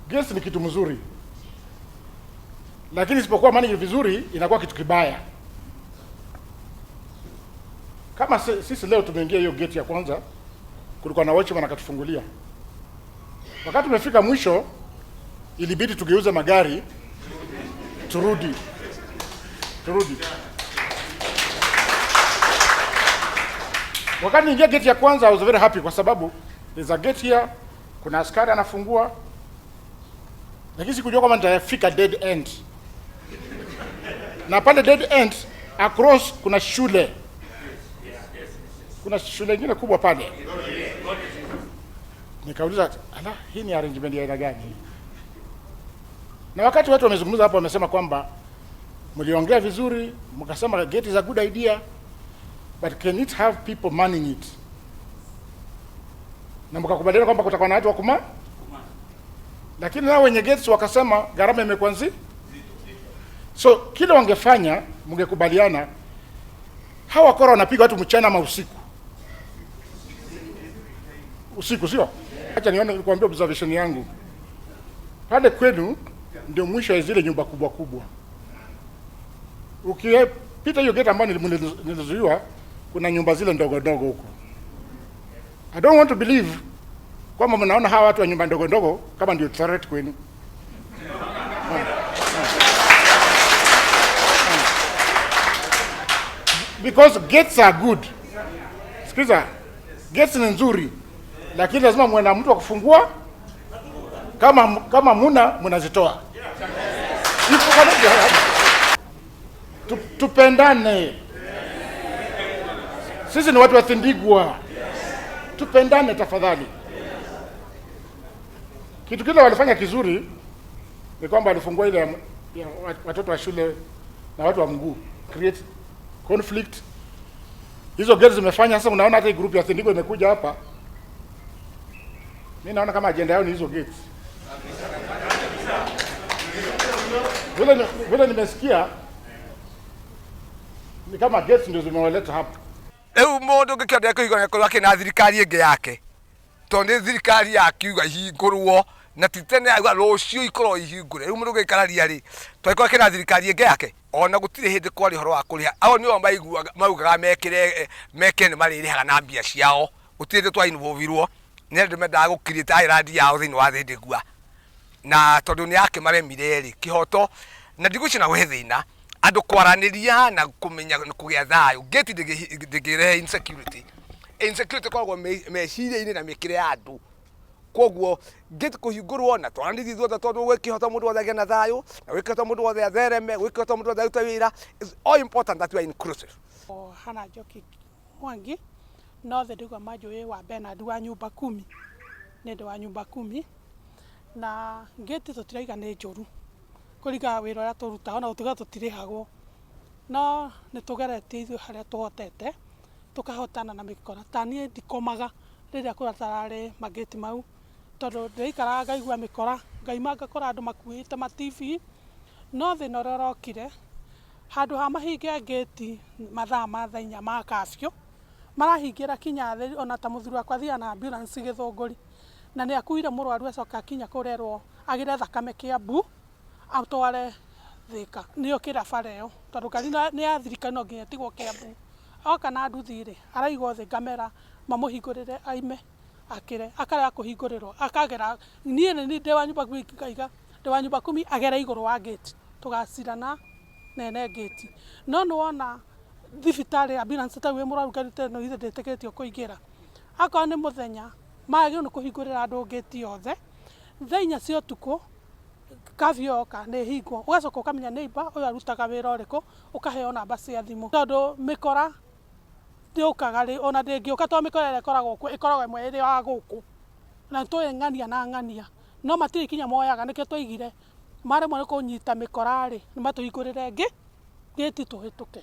Gates ni kitu mzuri, lakini isipokuwa manage vizuri inakuwa kitu kibaya. Kama sisi leo tumeingia hiyo gate ya kwanza, kulikuwa na watchman akatufungulia. Wakati tumefika mwisho, ilibidi tugeuze magari turudi turudi. Wakati niingia gate ya kwanza, I was very happy kwa sababu there's a gate here, kuna askari anafungua, lakini sikujua kwamba nitafika dead end, na pale dead end across kuna shule ingine kubwa pale. Nikauliza, ala, hii ni arrangement ya aina gani? Na wakati watu wamezungumza hapo, wamesema kwamba mliongea vizuri, mkasema gate is a good idea, but can it have people manning it? Na mkakubaliana kwamba kutakuwa na watu wa kuma, lakini nao wenye gates wakasema gharama imekuwa nzito. So kile wangefanya, mngekubaliana, hawa wakora wanapiga watu mchana ama usiku? Usiku, sio? Acha nione, kuambia observation yangu pale kwenu ndio mwisho wa zile nyumba kubwa kubwa. Ukipita hiyo gate ambayo nilizuiwa, kuna nyumba zile ndogo ndogo huko. I don't want to believe kwamba mnaona hawa watu wa nyumba ndogo ndogo kama ndio threat kwenu. Because gates are good. Sikiza, gates ni nzuri, lakini lazima muwe na mtu wa kufungua. Kama muna mnazitoa. Tupendane. Sisi ni watu wa Thindigua. Tupendane tafadhali. Kitu kile walifanya kizuri ni kwamba walifungua ile ya watoto wa shule na watu wa mguu, create conflict. Hizo gates zimefanya sasa, unaona hata hii group ya Thindigua imekuja hapa. Mimi naona kama agenda yao ni hizo gates. Vile nimesikia ni kama gates ndio zimewaleta hapa. Rĩu mũndũ ũngĩkĩenda kũhingũra nĩakorwo akĩna thirikari ĩngĩ yake, tondũ nĩ thirikari yakiuga ihingũrwo na ti tene yauga rũciũ ikorwo ihingũre. Rĩu mũndũ ũngĩikararia rĩ, twakorwo akĩna thirikari ĩngĩ yake. Ona gũtirĩ hĩndĩ kwarĩ ũhoro wa kũrĩha. Ao nĩo maiguaga maugaga mekĩre meke nĩ marĩrĩhaga na mbia ciao. Gũtirĩ hĩndĩ twainvolvirwo nĩ andũ mendaga gũ create island yao thĩinĩ wa Thindigua, na tondũ nĩ yakĩmaremire rĩ, kĩhoto na ndigwĩciria na gwĩ thĩna andũ kwaranĩria na kũmenya kũgĩa thayũ. Gate ndĩngĩrehe insecurity. Insecurity ĩkoragwo meciria-inĩ na mĩkĩre ya andũ. Koguo gate kũhingũrwo na twaranĩrie ithuothe, tondũ gwĩ kĩhoto mũndũ wothe agĩe na thayũ, na gwĩ kĩhoto mũndũ wothe athereme, gwĩ kĩhoto mũndũ wothe arute wĩra. It's all important that we are inclusive. Hana Njoki Mwangi no Thindigua manjũĩ wa Bernard wa nyumba kumi, nĩ ndĩ wa nyumba kumi, na ngĩti tũtiraiga nĩ njũru kũringana wĩra ũrĩa tũrutaga, ona gũtuĩka tũtirĩhagwo, no nĩ tũgeretie ithuĩ harĩa tũhotete tũkahotana na mĩkora. Ta niĩ ndikomaga rĩrĩa kũratararĩ magĩti mau, tondũ ndĩraikaraga ngaigua mĩkora, ngaima ngakora andũ makuĩte ma TV. No thĩna ũrĩa ũrokire, handũ ha mahinge ngĩti mathaa ma thaa 4 ma curfew, marahingĩra kinya thĩ. Ona ta mũthuri wakwa athiaga na ambulance Gĩthũngũri, na nĩ akuire mũrwaru, acoka akinya kũrerwo agĩre thakame Kiambu atware Thĩka, nĩyo kĩra bara ĩyo, tondũ ngari nĩ ya thirikari, no nginya ĩtigwo Kiambu. Oka na nduthi rĩ, araigwo thĩ, ngamera mamũhingũrĩre aime akĩre, akarega kũhingũrĩrwo, akagera. Niĩ nĩ ndĩ wa nyumba kumi, ngaiga ndĩ wa nyumba kumi, agere igũrũ wa gate, tũgacirana nene gate. No nĩ wona thibitarĩ ambulance ta wĩ mũrwaru ngari ta ĩno ithe ndĩtĩkĩrĩtio kũingĩra. Akorwo nĩ mũthenya, magĩrĩirwo nĩ kũhingũrĩra andũ gate yothe thaa 4 cia ũtukũ, curfew yoka nĩ hingwo, ũgacoka ũkamenya neighbor ũyũ arutaga wĩra ũrĩkũ, ũkaheo namba cia thimũ, tondũ mĩkora ndĩũkaga rĩ, ona ndĩngĩũka, tondũ mĩkora ĩrĩa ĩkoragwo kuo ĩkoragwo ĩmwe ĩrĩ ya gũkũ, na nĩtũĩ ng'ania na ng'ania, no matirĩ ikinya moyaga. Nĩkĩo twaigire maremwo nĩ kũnyita mĩkora rĩ, nĩ matũhingũrĩre ngĩti tũhĩtũke.